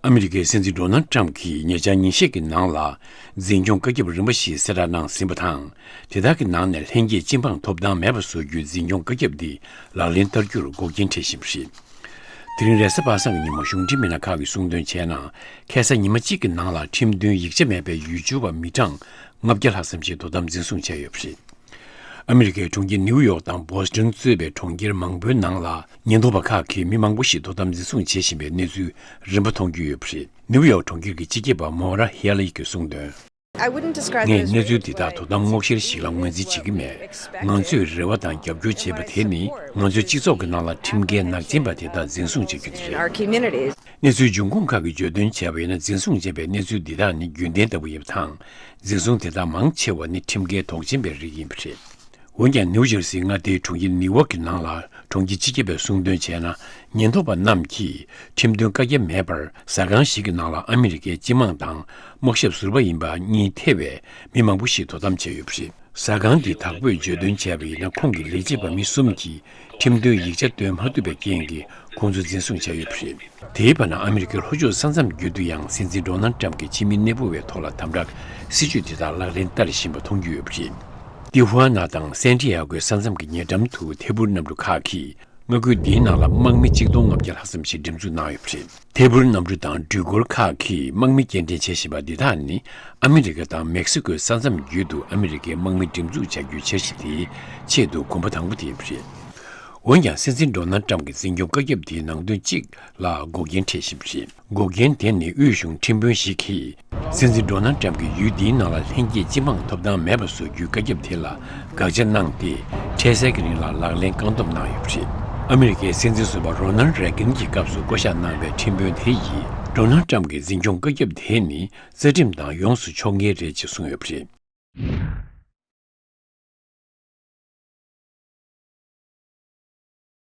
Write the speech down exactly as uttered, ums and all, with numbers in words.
ཨ་མི་རི་ཀའི་སྲིད་འཛིན་ཌོ་ནལ་ཊམ་གྱིས་ཉེ་ཆར་ཉིན་ཤས་ཀྱི་ནང་ལ་འཛིན་སྐྱོང་བཀའ་ཁྱབ་རིམ་པ་ཞིག་གསལ་བསྒྲགས་གནང་ཟིན་པ་དང་། དེ་དག་གི་ནང་ནས་ལྷན་སྐྱེས་སྤྱི་འབངས་ཐོབ་ཐང་མེད་པ་བཟོ་རྒྱུའི་འཛིན་སྐྱོང་བཀའ་ཁྱབ་འདི་ལག་ལེན་བསྟར་རྒྱུར་འགོག་རྐྱེན་འཕྲད་བཞིན་པ་རེད། དེ་རིང་རེས་གཟའ་པ་སངས་ཀྱི་ཉིན་མོ་གཞུང་འབྲེལ་མི་སྣ་ཁག་གིས་གསུངས་དོན་བྱས་ན། ཁ་སང་ཉི་མ་གཅིག་གི་ནང་ལ་ཁྲིམས་མཐུན་ཡིག་ཆ་མེད་པའི་ཡུལ་སྐྱོར་བ་མི་གྲངས་ལྔ་བརྒྱ་ལྷག་ཙམ་ཞིག་དོ་དམ་འཛིན་བཟུང་བྱས་ཡོད་པ་རེད། ཨ་མི་རི་ཀའི་གྲོང་ཁྱེར་ནིའུ་ཡོག་དང་བོ་སི་ཊོན་གཙོས་པའི་གྲོང་ཁྱེར་མང་པོའི་ནང་ལ་ཉེན་རྟོག་པ་ཁག་གིས་མི་མང་པོ་ཞིག་དོ་དམ་འཛིན་བཟུང་བྱེད་བཞིན་པའི་གནས་ཚུལ་རིམ་པ་མཐོང་རྒྱུ་ཡོད་པ་རེད། ནིའུ་ཡོག་གྲོང་ཁྱེར་གྱི་སྤྱི་ཁྱབ་པ་མོ་ར་ཧེ་ལི་གིས་གསུངས་དོན། I wouldn't describe ངས་གནས་ཚུལ་འདི་དག་དོ་དམ་སྔོག་བཤེར་ཞིག་ལ་ངོས་འཛིན་བྱེད་ཀྱི་མེད། ང་ཚོས་རེ་བ་དང་རྒྱབ་སྐྱོར་བྱེད་པ་དེ་ནི་ང་ཚོའི་སྤྱི་ཚོགས་ཀྱི་ནང་ལ་ཁྲིམས་འགལ་ནག་ཅན་པ་དེ་དག་འཛིན་བཟུང་བྱ་རྒྱུ་དེ་རེད། Our communities. གནས་ཚུལ་འབྱུང་ཁུངས་ཁག་གིས་བརྗོད་དོན་བྱས་པ་ཡིན་ན། འཛིན་བཟུང་བྱས་པའི་གནས་ཚུལ་འདི་དག་ནི་རྒྱུན་ལྡན་ལྟ་བུ་ཡིན་པ་དང་། འཛིན་བཟུང་དེ་དག་མང་ཆེ་བ་ནི་ཁྲིམས་འགལ་དོགས་ཅན་པའི་རིགས་ཡིན་པ་རེད། འོན་ཀྱང་ནིའུ་ཇར་སིའི་མངའ་སྡེའི་གྲོང་ཁྱེར་ནིའུ་ཡོག་གི་ནང་ལ་གྲོང་ཁྱེར་སྤྱི་ཁྱབ་པས་གསུངས་དོན་བྱས་ན། ཉེན་རྟོག་པ་རྣམས་ཀྱིས་ཁྲིམས་མཐུན་བཀའ་རྒྱ་མེད་པར་ཟ་ཁང་ཞིག་གི་ནང་ལ་ཨ་མི་རི་ཀའི་སྤྱི་དམངས་དང་དམག་ཞབས་ཟུར་པ་ཡིན་པ་གཉིས་ཐེ་བའི་མི་མང་པོ་ཞིག་དོ་དམ་བྱས་ཡོད་པ་རེད། ཟ་ཁང་འདིའི་བདག་པོས་བརྗོད་དོན་བྱས་པ་ཡིན་ན། ཁོང་གི་ལས་བྱེད་པ་མི་གསུམ་གྱིས་ཁྲིམས་མཐུན་ཡིག་ཆ་སྟོན་མ་ཐུབ་པའི་རྐྱེན་གྱིས་ཁོང་ཚོ་འཛིན་བཟུང་བྱས་ཡོད་པ་རེད། དེའི་བར་ན་ཨ་མི་རི་ཀའི་ལྷོ་ཕྱོགས་ས་མཚམས་བརྒྱུད་དུ་ཡང་སྲིད་འཛིན་ཌོ་ནལ་ཊམ་གྱི་ཕྱི་མི་གནས་སྤོ་བའི་ཐོག་ལ་དམ་དྲག་སྲིད་ཇུས་དེ་དག་ལག་ལེན་བསྟར་བཞིན་པ་མཐོང་རྒྱུ་ཡོད་པ་རེད། ཏི་ཧུ་ཨ་ན་དང་སན་ཏི་ཡ་གོའི་ས་མཚམས་ཀྱི་ཉེ་འགྲམ་དུ་ཐད་འཕུར་གནམ་གྲུ་ཁག་གིས་མངའ་ཁུལ་འདིའི་ནང་ལ་དམག་མི་གཅིག་སྟོང་ལྔ་བརྒྱ་ལྷག་ཙམ་ཞིག་འགྲེམས་འཛུགས་གནང་ཡོད་པ་རེད། ཐད་འཕུར་གནམ་གྲུ་དང་འགྲུལ་འཁོར་ཁག་གིས་དམག་མི་སྐྱེལ་འདྲེན་བྱེད་བཞིན་པ་འདི་དག་ནི་ཨ་མི་རི་ཀ་དང་མེག་སི་ཀོའི་ས་མཚམས་བརྒྱུད་དུ་ཨ་མི་རི་ཀའི་དམག་མི་འགྲེམས་འཛུགས་བྱ་རྒྱུའི་འཆར་གཞི་དེའི་ཆེད་དུ་གོམ་པ་དང་པོ་དེ་ཡིན་པ་རེད། འོན་ཀྱང་སྲིད་འཛིན་ཌོ་ནལ་ཊམ་གྱི་འཛིན་སྐྱོང་བཀའ་ཁྱབ་དེའི་ནང་དོན་གཅིག་ལ་འགོག་རྐྱེན་འཕྲད་བཞིན་པ་རེད། འགོག་རྐྱེན་དེ་ནི་དབུས་གཞུང་ཁྲིམས་དཔོན་ཞིག་གིས་སྲིད་འཛིན་ཌོ་ནལ་ཊམ་གྱིས་ཡུལ་འདིའི་ནང་ལ་ལྷན་སྐྱེས་སྤྱི་འབངས་ཐོབ་ཐང་མེད་པ་བཟོ་རྒྱུའི་བཀའ་ཁྱབ་དེ་ལ་དགག་བྱ་གནང་སྟེ། འཕྲལ་སེལ་གྱི་རིང་ལ་ལག་ལེན་བཀག་སྡོམ་གནང་ཡོད་པ་རེད། ཨ་མི་རི་ཀའི་སྲིད་འཛིན་ཟུར་པ་རོ་ནལ་རེ་གན་གྱི་སྐབས་སུ་བསྐོ་གཞག་གནང་བའི་ཁྲིམས་དཔོན་དེ་ཡིས་ཌོ་ནལ་ཊམ་གྱི་འཛིན་སྐྱོང་བཀའ་ཁྱབ་དེ་ནི་རྩ་ཁྲིམས་དང་ཡོངས་སུ་ཕྱོགས་འགལ་རེད་ཅེས་གསུངས་ཡོད་པ་རེད།